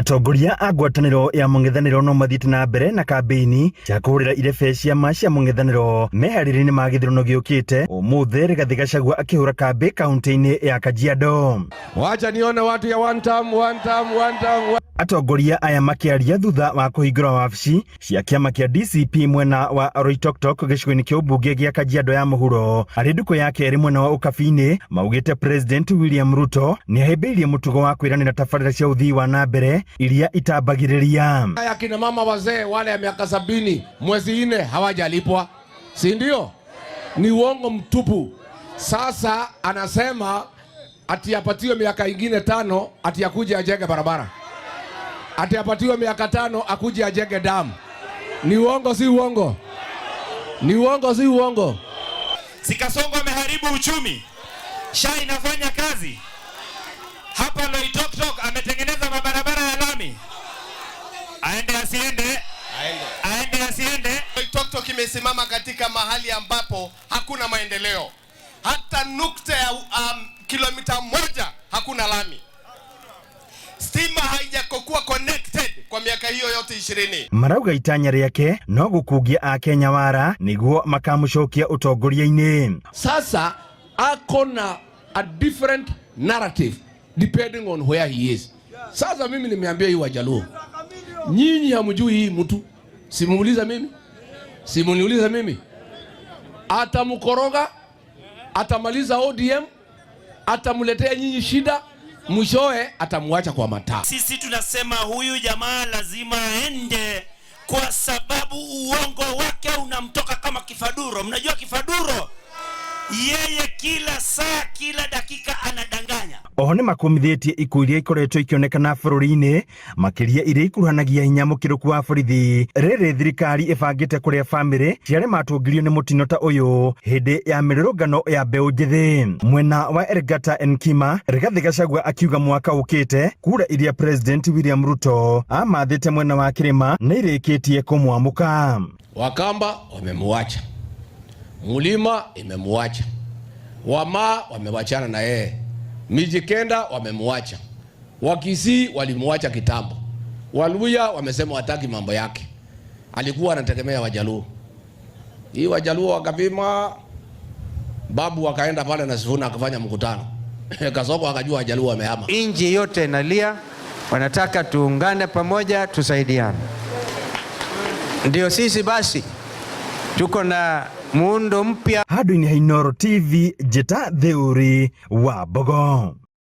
Atongoria a ngwatanĩro ya mũng'ethanĩro no mathiĩte na mbere na kambĩini cia kũhũrĩra irebe ciama cia mũng'ethanĩro meharĩria-inĩ ma gĩthurano gĩũkĩte. Ũmũthĩ Rigathĩ Gachagua akĩhũra kambĩ kaunti-inĩ ya Kajiado. Wacha nione watu ya one term, one term, one term, one. Atongoria aya makĩaria thutha wa kũhingũra wabici cia kĩama kĩa DCP mwena wa Oloitoktok gĩcigo-inĩ kĩa ũmbunge gĩa Kajiado ya mũhuro arĩ ndukũ ya kerĩ mwena wa Ũkabi-inĩ, maugĩte President William Ruto nĩ ahĩmbĩirie mũtugo wa kwĩranĩra tabarĩra cia ũthii wa na mbere iria itambagĩrĩria. Haya kina mama wazee wale ya miaka 70 mwezi 4 hawajalipwa, si ndio? Ni uongo mtupu. Sasa anasema ati apatiwe miaka ingine 5 ati akuje ajenge barabara, ati apatiwe miaka 5 akuje ajenge damu. Ni uongo, si uongo? Ni uongo, si uongo? Si Kasongo ameharibu uchumi, SHA inafanya kazi hapa Loitoktok, ametengeneza mabarabara ya lami. Aende asiende? Aende. Aende asiende? Loitoktok imesimama katika mahali ambapo hakuna maendeleo, hata nukta ya kilomita 1 hakuna lami. Stima haijakokuwa connected kwa miaka hiyo yote 20. Marauga itanya rĩake no gũkungia Akenya wara nĩguo makamũcokia ũtongoria-inĩ. Sasa ako na a different narrative depending on where he is. Sasa mimi nimeambia hii Wajaluo, nyinyi hamjui hii mtu. Simuuliza mimi? Simuniuliza mimi? Atamkoroga, atamaliza ODM, atamletea nyinyi shida, mwishowe atamwacha kwa mataa. Sisi tunasema huyu jamaa lazima aende kwa sababu uongo wake unamtoka kama kifaduro. Mnajua kifaduro? Yeye kila saa, kila dakika anadanganya. Oho nĩ makumithĩtie ikuũ iria ikoretwo ikĩonekana bũrũri-inĩ, makĩria iria ikuruhanagia hinya mũkĩrũku wa borithi. Rĩrĩ thirikari ĩbangĩte kũrĩa bamĩrĩ cia arĩa matũngirio nĩ mũtino ta ũyũ hĩndĩ ya mĩrũrũngano ya mbeũ njĩthĩ. Mwena wa Elgata Nkima, Rigathĩ Gachagua akiuga mwaka ũkĩte kura iria President William Ruto amathĩte mwena wa kĩrĩma nĩ irĩkĩtie kũmwamũka. Wakamba wamemuacha, Mulima imemuacha, Wamaa wamewachana na yeye, Mijikenda wamemuacha, Wakisii walimuacha kitambo, Waluya wamesema wataki mambo yake. Alikuwa anategemea Wajaluo. Hii Wajaluo wakapima, babu wakaenda pale na Sifuna akafanya mkutano. Kasongo akajua Wajaluo wamehama. Inji yote inalia, wanataka tuungane pamoja, tusaidiane. Ndio sisi basi tuko na muundo mpya. Handũ-inĩ ha Inooro TV, njĩta Theuri wa Mbogo.